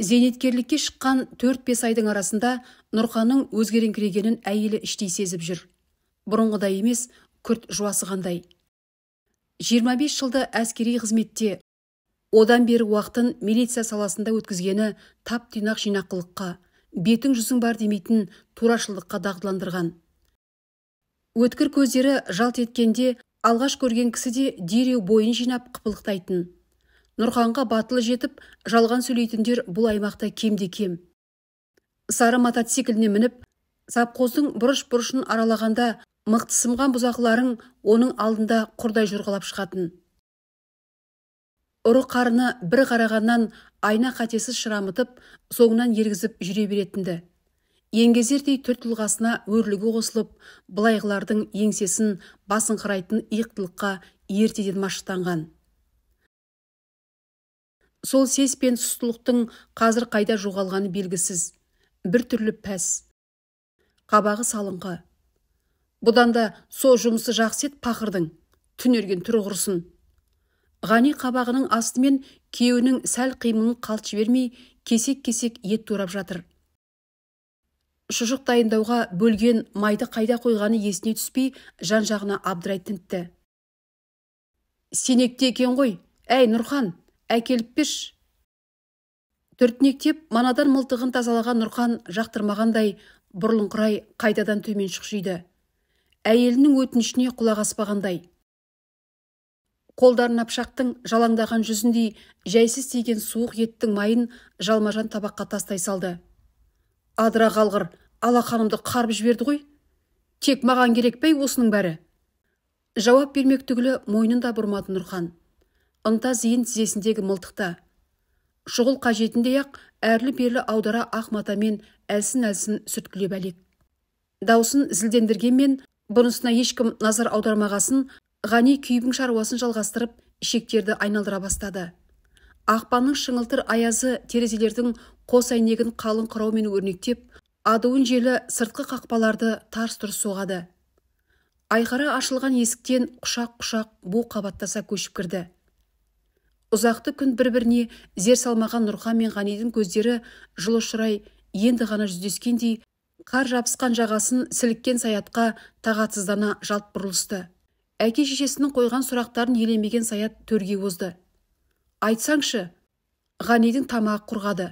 Зейнеткерлікке шыққан 4-5 айдың арасында Нұрқанның өзгеріңкірегенін әйелі іштей сезіп жүр. Бұрынғыдай емес, күрт жуасығандай. 25 жылды әскери қызметте, одан бері уақытын милиция саласында өткізгені тап-тұйнақ жинақылыққа, бетің жүзің бар демейтін турашылдыққа дағдыландырған. Өткір көздері жалт еткенде алғаш көрген кісі де дереу бойын жинап қыпылықтайтын. Нұрқанға батылы жетіп, жалған сөйлейтіндер бұл аймақта кемде кем. Сары мотоцикліне мініп, совхоздың бұрыш-бұрышын аралағанда мықтысымған бұзақыларың оның алдында құрдай жорғалап шығатын. Ұры қарыны бір қарағаннан айна қатесіз шырамытып, соңынан ергізіп жүре беретінді. Еңгезердей түр тұлғасына өрлігі қосылып, былайғылардың еңсесін басыңқырайтын иықтылыққа ертеден машықтанған. Сол сес пен сұстылықтың қазір қайда жоғалғаны белгісіз. Бір түрлі пәс. Қабағы салыңқы. Бұдан да сол жұмысы жақсы ет пақырдың, түнерген түрі құрысын. Ғани қабағының астымен күйеуінің сәл қимылын қалт жібермей, кесек-кесек ет турап жатыр. Шұжық дайындауға бөлген майды қайда қойғаны есіне түспей, жан-жағына абдырай тінтті. Сенекте екен ғой, әй Нұрхан, әкеліп берші. Түртінектеп манадан мылтығын тазалаған Нұрхан жақтырмағандай бұрылыңқырай қайтадан төмен шұқшиды. Әйелінің өтінішіне құлақ аспағандай. Қолдарына пышақтың жалаңдаған жүзіндей жайсыз тиген суық еттің майын жалмажан табаққа тастай салды. Адыра қалғыр, алақанымды қарып жіберді ғой. Тек маған керек пе осының бәрі? Жауап бермек түгілі мойнын да бұрмады Нұрхан. Ынта зейін тізесіндегі мылтықта. Шұғыл қажетіндей-ақ әрлі-берлі аудара ақ матамен әлсін-әлсін сүрткілеп әлек. Даусын зілдендіргенмен, бұнысына ешкім назар аудармағасын, Ғани күйбің шаруасын жалғастырып, ішектерді айналдыра бастады. Ақпанның шыңылтыр аязы терезелердің қос әйнегін қалың қыраумен өрнектеп, адуын желі сыртқы қақпаларды тарс-тұрс соғады. Айқара ашылған есіктен құшақ-құшақ бу қабаттаса көшіп кірді. Ұзақты күн бір-біріне зер салмаған Нұрхан мен Ғанидің көздері жылы ұшырай енді ғана жүздескендей, қар жабысқан жағасын сіліккен Саятқа тағатсыздана жалт бұрылысты. Әке шешесінің қойған сұрақтарын елемеген Саят төрге озды. Айтсаңшы, Ғанидің тамағы құрғады.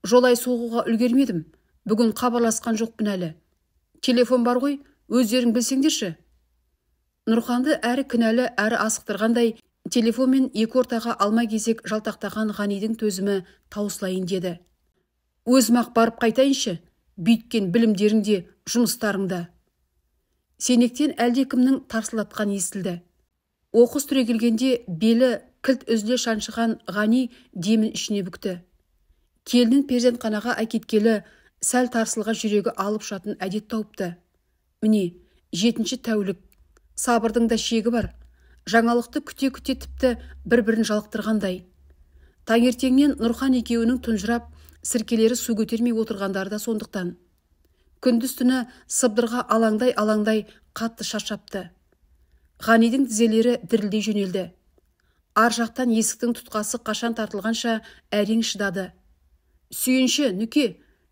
Жолай соғуға үлгермедім, бүгін хабарласқан жоқпын әлі. Телефон бар ғой, өздерің білсеңдерші. Нұрханды әрі кінәлі, әрі асықтырғандай телефонмен екі ортаға алма кезек жалтақтаған Ғанидің төзімі таусылайын деді. Өзім-ақ барып қайтайыншы, бүйткен білімдерің де жұмыстарың да. Сенектен әлдекімнің тарсылдатқан естілді. Оқыс түрегелгенде белі кілт үзіле шаншыған Ғани демін ішіне бүкті. Келінін перзентханаға әкеткелі сәл тарсылға жүрегі алып ұшатын әдет тауыпты. Міне, 7-ші тәулік. Сабырдың да шегі бар. Жаңалықты күте-күте тіпті бір-бірін жалықтырғандай. Таңертеңнен Нұрхан екеуінің тұнжырап, сіркелері су көтермей отырғандары да сондықтан. Күндіз-түні сыбдырға алаңдай-алаңдай қатты шаршапты. Ғанидің тізелері дірілдей жөнелді. Ар жақтан есіктің тұтқасы қашан тартылғанша әрең шыдады. Сүйінші, нүке,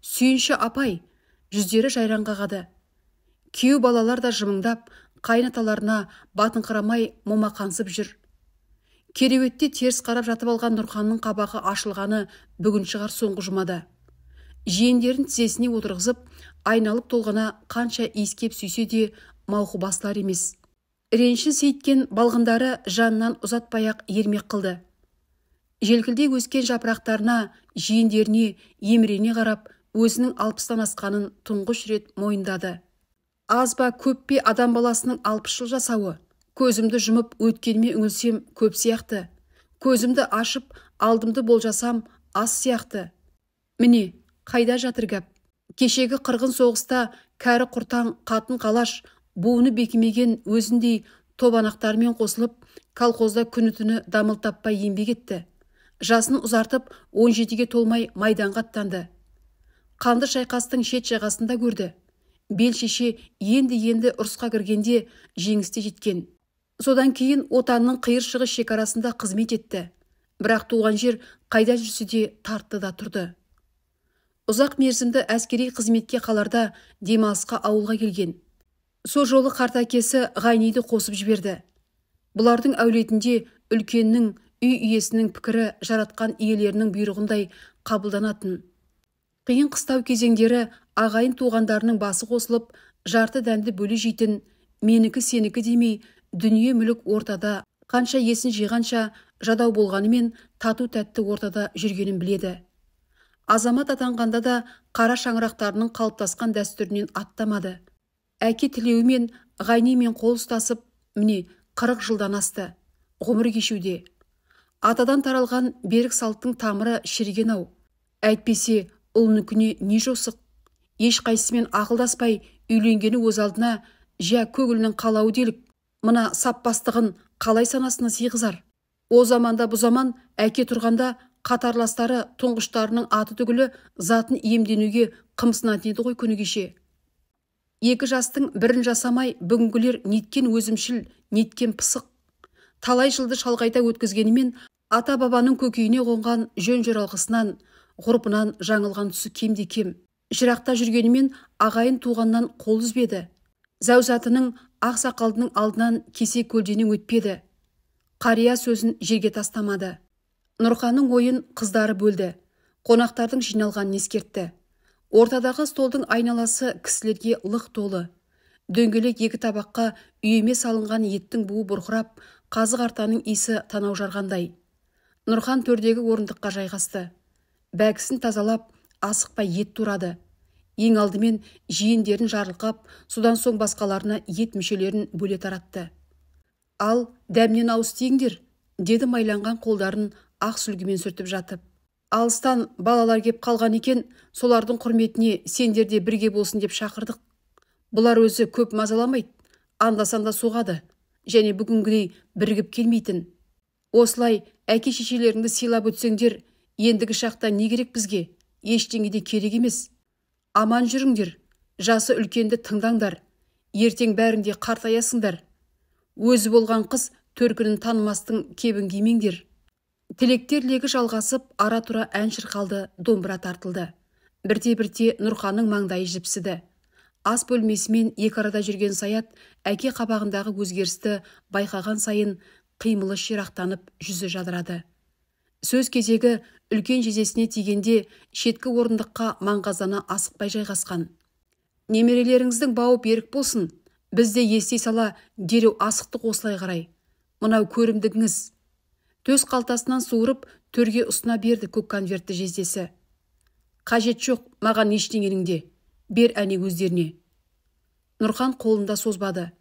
сүйінші апай, жүздері жайраң қағады. Күйеу балалар да жымыңдап, қайынаталарына батыңқырамай момақансып жүр. Кереуетте теріс қарап жатып алған Нұрханның қабағы ашылғаны бүгін шығар соңғы жұмада. Жиендерін тізесіне отырғызып, айналып толғана қанша иіскеп сүйсе де мауқы басылар емес. Ренішін сейіткен балғындары жанынан ұзатпай-ақ ермек қылды. Желкілдей өскен жапырақтарына, жиендеріне емірене қарап, өзінің 60-тан асқанын тұңғыш рет мойындады. Аз ба көп пе адам баласының 60 жыл жасауы? Көзімді жұмып өткеніме үңілсем көп сияқты. Көзімді ашып алдымды болжасам аз сияқты. Міне, қайда жатыр гәп? Кешегі қырғын соғыста кәрі құртаң қатын қалаш, буыны бекімеген өзіндей тобанақтармен қосылып, колхозда күні-түні дамыл таппай еңбек етті. Жасын ұзартып 17-ге толмай майданға аттанды. Қанды шайқастың шет жағасында көрді. Бел шеше енді-енді ұрысқа кіргенде жеңісте жеткен. Содан кейін отанның қиыр шығыс шекарасында қызмет етті. Бірақ туған жер қайда жүрсе де тартты да тұрды. Ұзақ мерзімді әскери қызметке қаларда демалысқа ауылға келген. Со жолы қарт әкесі Ғайниді қосып жіберді. Бұлардың әулетінде үлкеннің, үй иесінің пікірі жаратқан иелерінің бұйрығындай қабылданатын. Қиын қыстау кезеңдері ағайын туғандарының басы қосылып, жарты дәнді бөле жейтін, менікі сенікі демей, дүние мүлік ортада қанша есін жиғанша жадау болғанымен тату тәтті ортада жүргенін біледі. Азамат атанғанда да қара шаңырақтарының қалыптасқан дәстүрінен аттамады. Әке тілеуімен Ғайнимен қол ұстасып, міне 40 жылдан асты, ғұмыр кешуде. Атадан таралған берік салттың тамыры шіріген ау. Әйтпесе, ұлыныкіне не жосық? Ешқайсысымен ақылдаспай үйленгені өз алдына, жә көңілінің қалауы делік, мына саппастығын қалай санасына сыйғызар? О заманда бұ заман әке тұрғанда қатарластары тұңғыштарының аты түгілі затын иемденуге қымсынатын еді ғой күні кеше. Екі жастың бірін жасамай бүгінгілер неткен өзімшіл, неткен пысық. Талай жылды шалғайда өткізгенімен ата-бабаның көкейіне қонған жөн-жоралғысынан, ғұрпынан жаңылған тұсы кемде кем. Жырақта жүргенімен ағайын туғаннан қол үзбеді. Зәузатының ақ сақалдының алдынан кесе көлденең өтпеді. Қария сөзін жерге тастамады. Нұрқанның ойын қыздары бөлді. Қонақтардың жиналғанын ескертті. Ортадағы столдың айналасы кісілерге лық толы. Дөңгелек екі табаққа үйеме салынған еттің буы бұрқырап, қазы қартаның иісі танау жарғандай. Нұрхан төрдегі орындыққа жайғасты. Бәкісін тазалап, асықпай ет турады. Ең алдымен жиендерін жарылқап, содан соң басқаларына ет мүшелерін бөле таратты. Ал, дәмнен ауыз тиіңдер, деді майланған қолдарын ақ сүлгімен сүртіп жатып. Алыстан балалар кеп қалған екен, солардың құрметіне сендер де бірге болсын деп шақырдық. Бұлар өзі көп мазаламайды, анда-санда соғады, және бүгінгідей бірігіп келмейтін. Осылай әке шешелеріңді сыйлап өтсеңдер, ендігі шақта не керек бізге? Ештеңе де керек емес. Аман жүріңдер, жасы үлкенді тыңдаңдар, ертең бәрің де қартаясыңдар. Өзі болған қыз төркінін танымастың кебін кимеңдер. Тілектер легі жалғасып, ара-тұра ән шырқалды, домбыра тартылды. Бірте-бірте Нұрқанның маңдайы жіпсіді. Ас бөлмесімен екі арада жүрген Саят әке қабағындағы өзгерісті байқаған сайын қимылы ширақтанып, жүзі жадырады. Сөз кезегі үлкен жезесіне тигенде шеткі орындыққа маңғаздана асықпай жайғасқан. Немерелеріңіздің бауы берік болсын, біз де ести сала дереу асықтық осылай қарай. Мынау көрімдігіңіз. Төс қалтасынан суырып, төрге ұсына берді көк конвертті жездесі. Қажет жоқ, маған ештеңенің де, бер әне өздеріне. Нұрхан қолында созбады.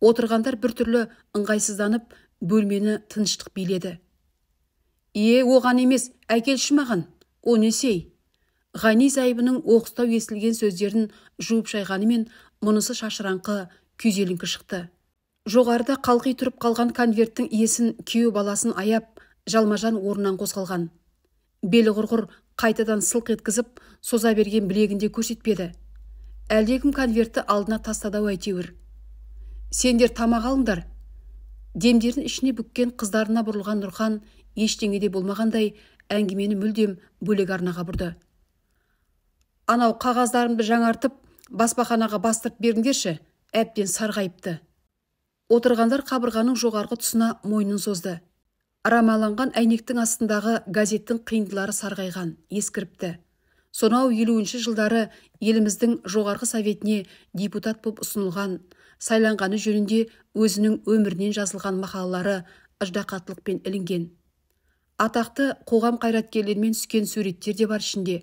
Отырғандар біртүрлі ыңғайсызданып, бөлмені тыныштық биледі. Е, оған емес, әкелші маған, о несей? Ғани зайыбының оқыстау естілген сөздерін жуып шайғанымен мұнысы шашыраңқы, күйзеліңкі шықты. Жоғарыда қалқи тұрып қалған конверттің иесін күйеу баласын аяп, жалмажан орнынан қозғалған. Белі құрғыр қайтадан сылқ еткізіп, соза берген білегінде көрсетпеді. Әлдекім конвертті алдына тастады-ау әйтеуір. Сендер тамақ алыңдар. Демдерін ішіне бүккен қыздарына бұрылған Нұрхан ештеңеде болмағандай әңгімені мүлдем бөлек арнаға бұрды. Анау қағаздарымды жаңартып, баспаханаға бастырып беріңдерші, әбден сарғайыпты. Отырғандар қабырғаның жоғарғы тұсына мойнын созды. Рамаланған әйнектің астындағы газеттің қиындылары сарғайған, ескіріпті. Сонау 50-ші жылдары еліміздің жоғарғы советіне депутат боп ұсынылған, сайланғаны жөнінде өзінің өмірінен жазылған мақалалары ыждақаттылықпен ілінген. Атақты қоғам қайраткерлерімен түскен суреттер де бар ішінде.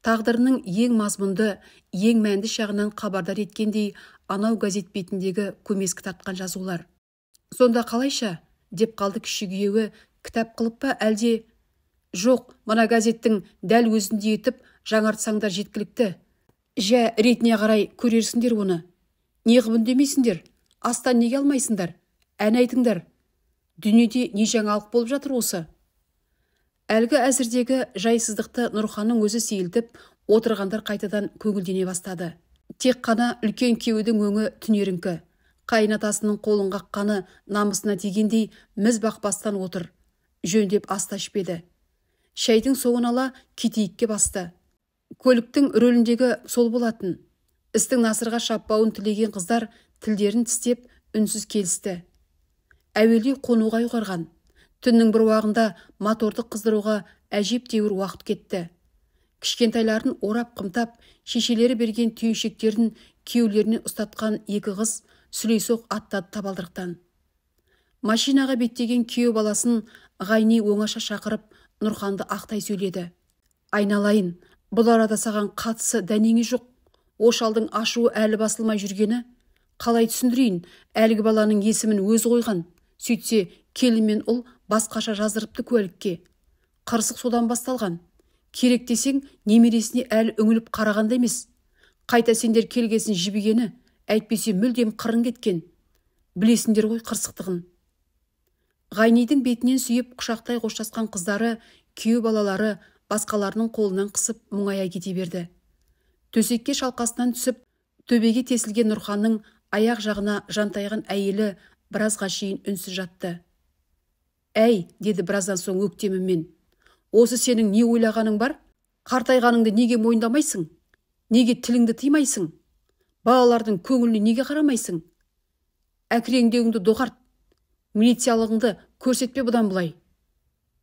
Тағдырының ең мазмұнды, ең мәнді шағынан хабардар еткендей анау газет бетіндегі көмескі тартқан жазулар. Сонда қалайша? Деп қалды кіші күйеуі, кітап қылып па әлде? Жоқ, мына газеттің дәл өзіндей етіп жаңартсаңдар жеткілікті. Жә, ретіне қарай көрерсіңдер оны. Неғып үндемейсіңдер? Астан неге алмайсыңдар? Ән айтыңдар. Дүниеде не жаңалық болып жатыр осы? Әлгі әзірдегі жайсыздықты Нұрханның өзі сейілтіп, отырғандар қайтадан көңілдене бастады. Тек қана үлкен күйеудің өңі түнеріңкі. Қайын атасының қолын қаққаны намысына тигендей міз бақпастан отыр. Жөндеп ас та ішпеді. Шайдың соңын ала кетейікке басты. Көліктің рөліндегі сол болатын. Істің насырға шаппауын тілеген қыздар тілдерін тістеп үнсіз келісті. Әуелде қонуға ұйғарған. Түннің бір уағында моторды қыздыруға әжептәуір уақыт кетті. Кішкентайларын орап қымтап, шешелері берген түйіншектерін күйеулеріне ұстатқан екі қыз сүлейсоқ аттады табалдырықтан. Машинаға беттеген күйеу баласын Ғайни оңаша шақырып, Нұрханды ақтай сөйледі. Айналайын, бұл арада саған қатысы дәнеңе жоқ. Ошалдың ашуы әлі басылмай жүргені. Қалай түсіндірейін, әлгі баланың есімін өзі қойған. Сөйтсе, келін мен ұл басқаша жаздырыпты куәлікке. Қырсық содан басталған. Керек десең, немересіне әлі үңіліп қарағанда емес. Қайта сендер келгесін жібігені, әйтпесе мүлдем қырын кеткен. Білесіңдер ғой қырсықтығын. Ғайнидің бетінен сүйіп құшақтай қоштасқан қыздары, күйеу балалары басқаларының қолынан қысып мұңая кете берді. Төсекке шалқасынан түсіп, төбеге тесілген Нұрханның аяқ жағына жантайған әйелі біразға шейін үнсіз жатты. Әй, деді біраздан соң өктемімен, осы сенің не ойлағаның бар? Қартайғаныңды неге мойындамайсың? Неге тіліңді тыймайсың? Балалардың көңіліне неге қарамайсың? Әкіреңдеуіңді доғарт, милициялығыңды көрсетпе бұдан былай.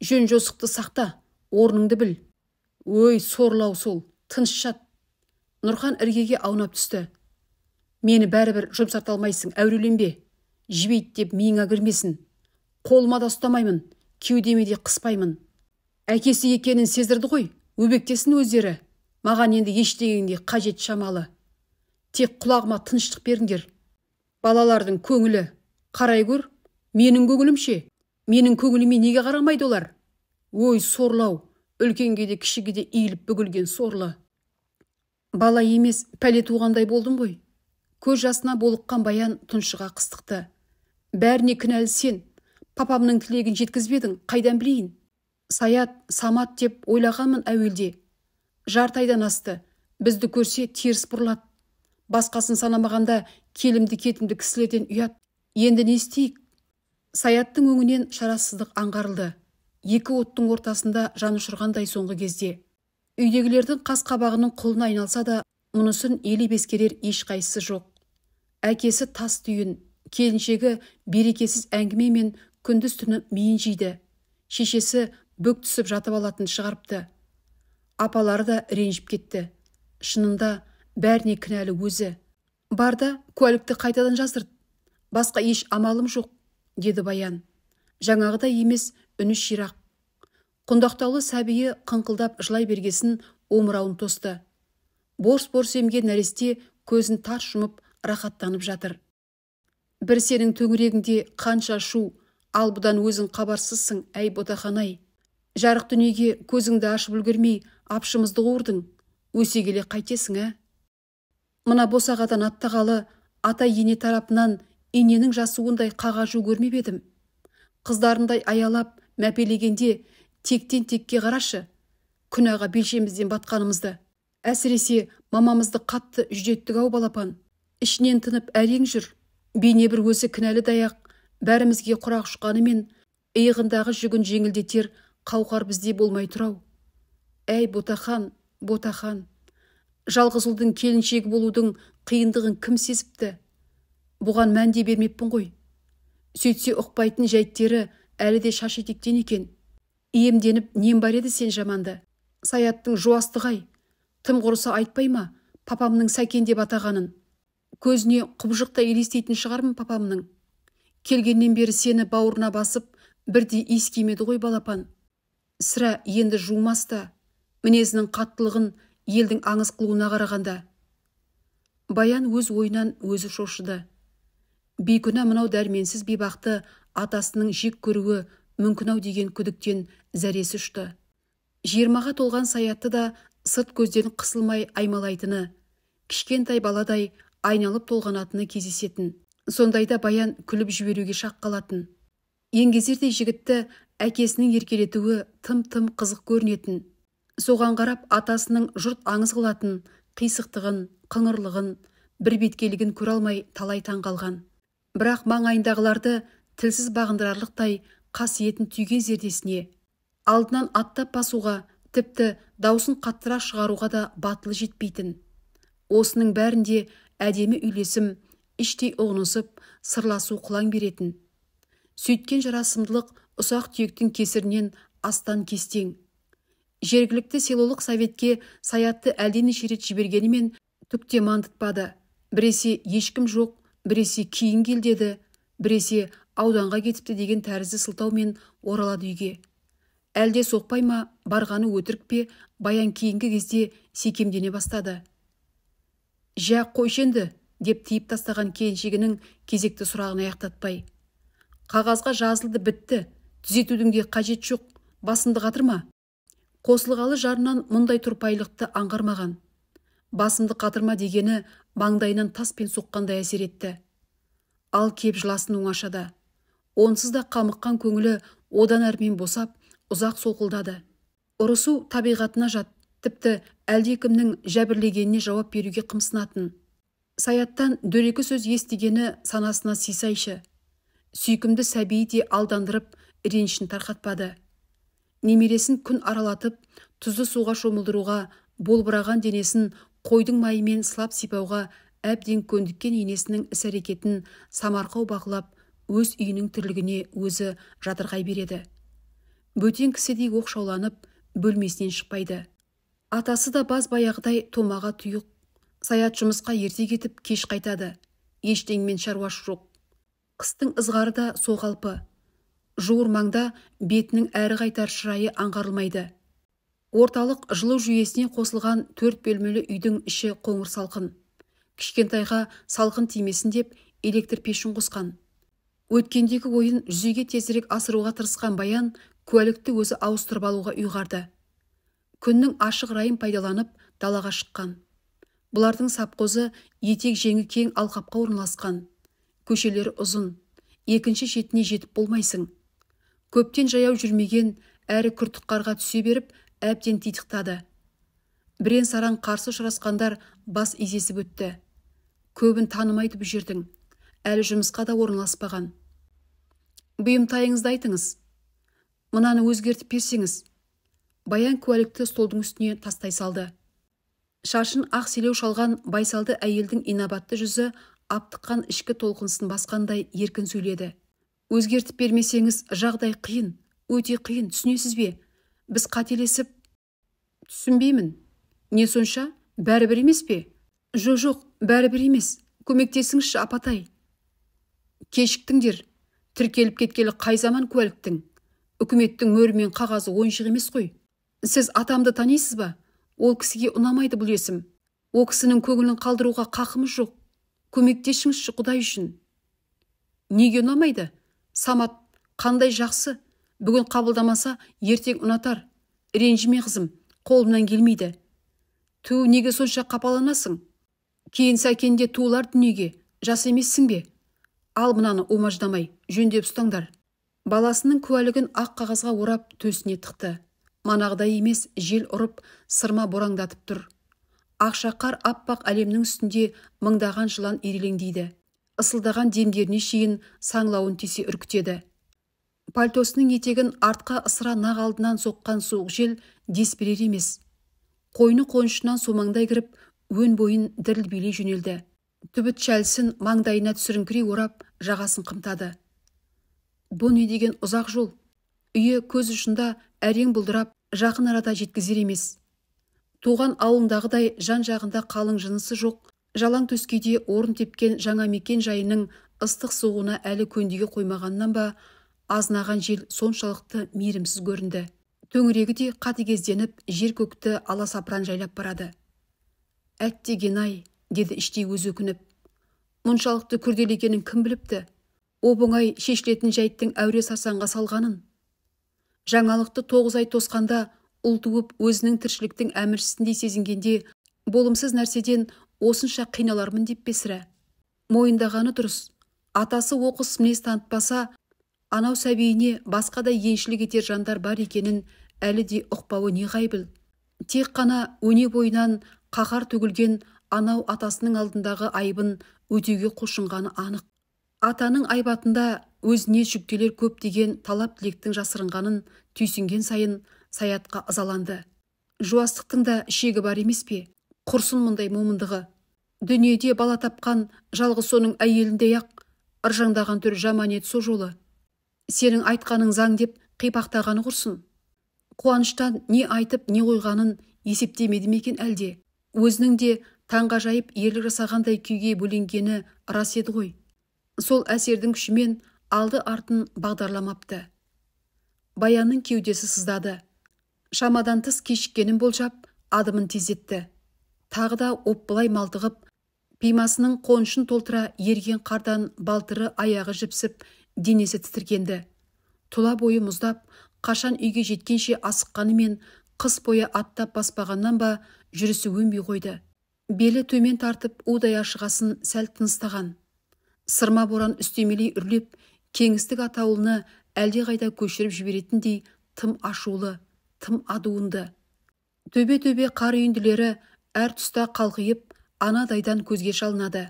Жөн жосықты сақта, орныңды біл. Өй, сорлау сол, тыныш жат. Нұрхан іргеге аунап түсті. Мені бәрібір жұмсарта алмайсың, әуреленбе. Жібейді деп миыңа кірмесін. Қолыма да ұстамаймын, кеудеме де қыспаймын. Әкесі екенін сездірді ғой, өбектесін өздері. Маған енді ештеңеге қажет шамалы. Тек құлағыма тыныштық беріңдер. Балалардың көңілі, қарай көр, менің көңілімше. Менің көңіліме неге қарамайды олар? Ой, сорлау, үлкенге де кішіге де иіліп бүгілген сорлы. Бала емес, пәле туғандай болдым ғой. Көз жасына болыққан Баян тұншыға қыстықты. Бәріне кінәлі сен. Папамның тілегін жеткізбедің, қайдан білейін? Саят, Самат деп ойлағанмын әуелде. Жарты айдан асты, бізді көрсе теріс бұрылады. Басқасын санамағанда келімді-кетімді кісілерден ұят. Енді не істейік? Саяттың өңінен шарасыздық аңғарылды. Екі оттың ортасында жан ұшырғандай соңғы кезде. Үйдегілердің қас қабағының құлына айналса да, мұнысын елеп ескерер ешқайсысы жоқ. Әкесі тас түйін, келіншегі берекесіз әңгімемен күндіз түні миын жейді. Шешесі бүк түсіп жатып алатын шығарыпты. Апалары да ренжіп кетті. Шынында бәріне кінәлі өзі. Бар да куәлікті қайтадан жаздырт. Басқа еш амалым жоқ, деді Баян. Жаңағыдай емес, үні ширақ. Құндақтаулы сәбиі қыңқылдап жылай бергесін омырауын тосты. Борс-борс емген нәресте көзін тарс жұмып рахаттанып жатыр. Бір сенің төңірегіңде қанша шу, ал бұдан өзің хабарсызсың, әй ботақан-ай. Жарық дүниеге көзіңді ашып үлгермей апшымызды қуырдың. Өсе келе қайтесің, ә? Мына босағадан аттағалы ата ене тарапынан иненің жасуындай қағажу көрмеп едім. Қыздарындай аялап, мәпелегенде тектен текке қарашы, күнәға белшемізден батқанымызды. Әсіресе мамамызды қатты жүдеттік ау балапан. Ішінен тынып әрең жүр. Бейне бір өзі кінәлі даяқ, бәрімізге құрақ ұшқанымен иығындағы жүгін жеңілдетер қауқар бізде болмай тұр-ау. Әй, ботақан, ботақан. Жалғыз ұлдың келіншегі болудың қиындығын кім сезіпті? Бұған мән де бермеппін ғой. Сөйтсе ұқпайтын жәйттері әлі де шаш етектен екен. Иемденіп нем бар еді сен жаманды? Саяттың жуастығы-ай. Тым құрыса айтпай ма, папамның Сәкен деп атағанын? Көзіне құбыжықтай елестейтін шығармын папамның. Келгеннен бері сені бауырына басып, бірде иіскемеді ғой балапан. Сірә енді жумас та, мінезінің қаттылығын елдің аңыз қылуына қарағанда. Баян өз ойынан өзі шошыды. Бейкүнә мынау дәрменсіз бейбақты атасының жек көруі мүмкін ау деген күдіктен зәресі ұшты. 20-ға толған Саятты да сырт көзден қысылмай аймалайтыны, кішкентай баладай айналып толғанатыны кездесетін. Сондайда Баян күліп жіберуге шақ қалатын. Еңгезердей жігітті әкесінің еркелетуі тым-тым қызық көрінетін. Соған қарап атасының жұрт аңыз қылатын қисықтығын, қыңырлығын, бірбеткейлігін көре алмай талай таң қалған. Бірақ маңайындағыларды тілсіз бағындырарлықтай қасиетін түйген зердесіне, алдынан аттап басуға, тіпті даусын қаттырақ шығаруға да батылы жетпейтін. Осының бәрінде әдемі үйлесім, іштей ұғынысып, сырласу қылаң беретін. Сөйткен жарасымдылық ұсақ түйектің кесірінен астан кестең. Жергілікті селолық советке Саятты әлденеше рет жібергенімен түк те мандытпады. Біресе ешкім жоқ, біресе кейін кел деді, біресе ауданға кетіпті деген тәрізді сылтаумен оралады үйге. Әлде соқпай ма, барғаны өтірік пе, Баян кейінгі кезде секемдене бастады. «Жә, қойшы енді», деп тиіп тастаған келіншегінің кезекті сұрағын аяқтатпай. «Қағазға жазылды, бітті, түзетудің де қажет жоқ, басымды қатырма». Қосылғалы жарынан мұндай тұрпайылықты аңғармаған. Басымды қатырма дегені маңдайынан таспен соққандай әсер етті. Ал кеп жыласын оңашада. Онсыз да қамыққан көңілі одан әрмен босап, ұзақ солқылдады. Ұрысу табиғатына жат, тіпті әлдекімнің жәбірлегеніне жауап беруге қымсынатын. Саяттан дөрекі сөз естігені санасына сисайшы. Сүйкімді сәбиі де алдандырып, ренішін тарқатпады. Немересін күн аралатып, тұзды суға шомылдыруға, болбыраған денесін қойдың майымен сылап сипауға әбден көндіккен енесінің іс-әрекетін самарқау бақылап, өз үйінің тірлігіне өзі жатырқай береді. Бөтен кісідей оқшауланып, бөлмесінен шықпайды. Атасы да баз баяғыдай томаға тұйық. Саят жұмысқа ерте кетіп, кеш қайтады. Ештеңмен шаруасы жоқ. Қыстың ызғары да соғалпы. Жуыр маңда бетінің әрі қайтар шырайы аңғарылмайды. Орталық жылу жүйесіне қосылған 4 бөлмелі үйдің іші қоңыр салқын. Кішкентайға салқын тимесін деп электр пешін қосқан. Өткендегі ойын жүзеге тезірек асыруға тырысқан Баян куәлікті өзі ауыстырып алуға ұйғарды. Күннің ашық райын пайдаланып далаға шыққан. Бұлардың сапқозы етек жеңі кең алқапқа орналасқан. Көшелері ұзын, екінші шетіне жетіп болмайсың. Көптен жаяу жүрмеген, әрі күртік қарға түсе беріп, әбден титықтады. Бірен-саран қарсы ұшырасқандар бас изесіп өтті. Көбін танымайды бұл жердің, әлі жұмысқа да орналаспаған. Бұйымтайыңызды айтыңыз. Мынаны өзгертіп берсеңіз. Баян куәлікті столдың үстіне тастай салды. Шашын ақ селеу шалған байсалды әйелдің инабатты жүзі аптыққан ішкі толқынысын басқандай еркін сөйледі. Өзгертіп бермесеңіз, жағдай қиын, өте қиын, түсінесіз бе? Біз қателесіп... Түсінбеймін. Не сонша? Бәрібір емес пе? Жоқ, бәрібір емес. Көмектесіңізші, апатай. Кешіктіңдер. Тіркеліп кеткелі қай заман куәліктің? Үкіметтің мөрі мен қағазы ойыншық емес қой. Сіз атамды танисыз ба? Ол кісіге ұнамайды бұл есім. О кісінің көңілін қалдыруға қақымыз жоқ. Көмектесіңізші Құдай үшін. Неге ұнамайды? Самат қандай жақсы. Бүгін қабылдамаса, ертең ұнатар. Ренжіме қызым, қолымнан келмейді. Ту, неге сонша қапаланасың? Кейін сәкенде туылар дүниеге, жас емессің бе? Ал мынаны омаждамай, жөндеп ұстаңдар. Баласының куәлігін ақ қағазға орап төсіне тықты. Манағыдай емес, жел ұрып, сырма бораңдатып тұр. Ақша қар аппақ әлемнің үстінде мыңдаған жылан ирелеңдейді. Ысылдаған демдеріне шейін саңлауын тесе үркітеді. Пальтосының етегін артқа ысыра нақ алдынан соққан суық жел дес берер емес. Қойны қонышынан сомаңдай кіріп, өн бойын діріл билей жөнелді. Түбіт шәлісін маңдайына түсіріңкірей орап, жағасын қымтады. Бұ не деген ұзақ жол? Үйі көз ұшында әрең бұлдырап, жақын арада жеткізер емес. Туған ауылындағыдай жан-жағында қалың жынысы жоқ, жалаң төскейде орын тепкен жаңа мекен жайының ыстық суығына әлі көндіге қоймағаннан ба, азынаған жел соншалықты мейірімсіз көрінді. Төңірегі де қатыгезденіп, жер көкті аласапыран жайлап барады. Әттеген-ай, деді іштей өзі өкініп. Мұншалықты күрделі екенін кім біліпті? Оп-оңай шешілетін жайттың әуре сарсаңға салғанын. Жаңалықты 9 ай тосқанда ұл туып өзінің тіршіліктің әміршісіндей сезінгенде болымсыз нәрседен осынша қиналармын деп пе сірә? Мойындағаны дұрыс. Атасы оқыс мінез танытпаса, анау сәбиіне басқа да еншілік етер жандар бар екенін әлі де ұқпауы неғайбіл. Тек қана өне бойынан қаһар төгілген анау атасының алдындағы айыбын өтеуге құлшынғаны анық. Атаның айбатында өзіне жүктелер көп деген талап-тілектің жасырынғанын түйсінген сайын Саятқа ызаланды. Жуастықтың да шегі бар емес пе? Құрсын мұндай момындығы. Дүниеде бала тапқан жалғыз соның әйеліндей-ақ ыржаңдаған түрі жаман еді со жолы. Сенің айтқаның заң деп қипақтағаны құрсын. Қуаныштан не айтып, не қойғанын есептемеді ме екен әлде? Өзінің де таңғажайып ерлік жасағандай күйге бөленгені рас еді ғой. Сол әсердің күшімен алды артын бағдарламапты. Баянның кеудесі сыздады. Шамадан тыс кешіккенін болжап, адымын тездетті. Тағы да оппылай малтығып, пимасының қонышын толтыра ерген қардан балтыры аяғы жіпсіп, денесі тітіркенді. Тұла бойы мұздап, қашан үйге жеткенше асыққанымен қыс бойы аттап баспағаннан ба жүрісі өнбей қойды. Белі төмен тартып, удай ашығасын сәл тыныстаған. Сырма боран үстемелей үрлеп, кеңістік атаулыны әлдеқайда көшіріп жіберетіндей тым ашулы, тым адуынды. Төбе-төбе қар үйінділері әр тұста қалқиып, анадайдан көзге шалынады.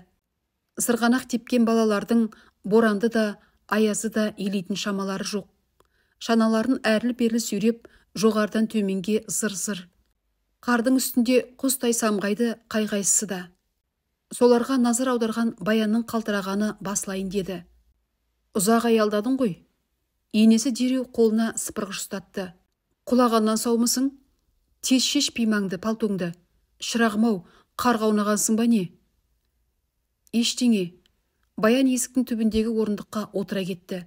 Сырғанақ тепкен балалардың боранды да, аязды да елейтін шамалары жоқ. Шаналарын әрлі-берлі сүйреп, жоғарыдан төменге зыр-зыр. Қардың үстінде құстай самғайды қай-қайсысы да. Соларға назар аударған Баянның қалтырағаны басылайын деді. Ұзақ аялдадың ғой. Енесі дереу қолына сыпырғыш ұстатты. Құлағаннан саумысың? Тез шеш пимаңды, палтоңды. Шырағым-ау, қарға аунағансың ба не? Ештеңе. Баян есіктің түбіндегі орындыққа отыра кетті.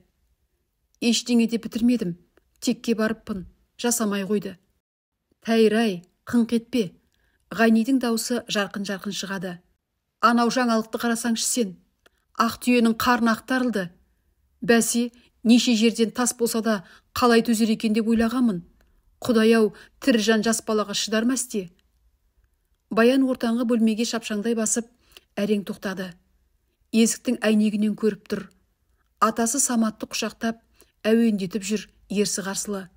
Ештеңе де бітірмедім. Текке барыппын. Жасамай қойды. Тәйір-ай, қыңқ етпе. Ғайнидің даусы жарқын-жарқын шығады. Анау жаңалықты қарасаңшы сен. Ақ түйенің қарны ақтарылды. Бәсе, неше жерден тас болса да қалай төзер екен деп ойлағанмын. Құдай-ау, тірі жан жас балаға шыдар ма істе? Баян ортаңғы бөлмеге шапшаңдай басып, әрең тоқтады. Есіктің әйнегінен көріп тұр. Атасы Саматты құшақтап, әуендетіп жүр ерсі-қарсылы.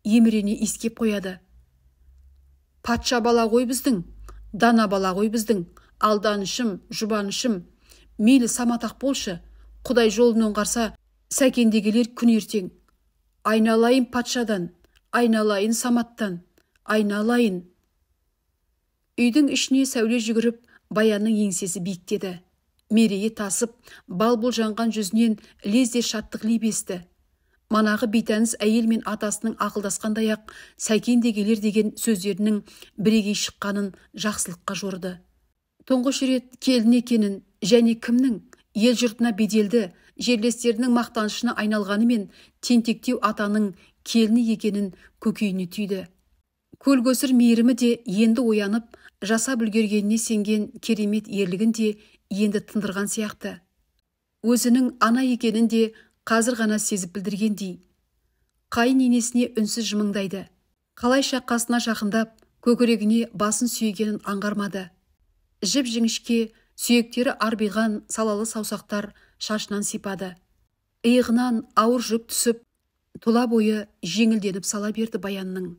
Емірене иіскеп қояды. Патша бала ғой біздің, дана бала ғой біздің, алданышым, жұбанышым. Мейлі Самат ақ болшы, Құдай жолын оңғарса, Сәкендегілер күн ертең. Айналайын патшадан, айналайын Саматтан, айналайын. Үйдің ішіне сәуле жүгіріп, Баянның еңсесі биіктеді. Мерейі тасып, бал-бұл жанған жүзінен лезде шаттық леп есті. Манағы бейтаныс әйел мен атасының ақылдасқандай-ақ Сәкен де келер деген сөздерінің бірегей шыққанын жақсылыққа жорыды. Тұңғыш рет келін екенін және кімнің ел жұртына беделді, жерлестерінің мақтанышына айналғанымен тентектеу атаның келіні екенін көкейіне түйді. Көлгөсір мейірімі де енді оянып, жасап үлгергеніне сенген керемет ерлігін де енді тындырған сияқты. Өзінің ана екенін де қазір ғана сезіп білдіргендей. Қайын енесіне үнсіз жымыңдайды. Қалайша қасына жақындап, көкірегіне басын сүйегенін аңғармады. Жіп-жіңішке сүйектері арбиған салалы саусақтар шашынан сипады. Иығынан ауыр жүк түсіп, тұла бойы жеңілденіп сала берді Баянның.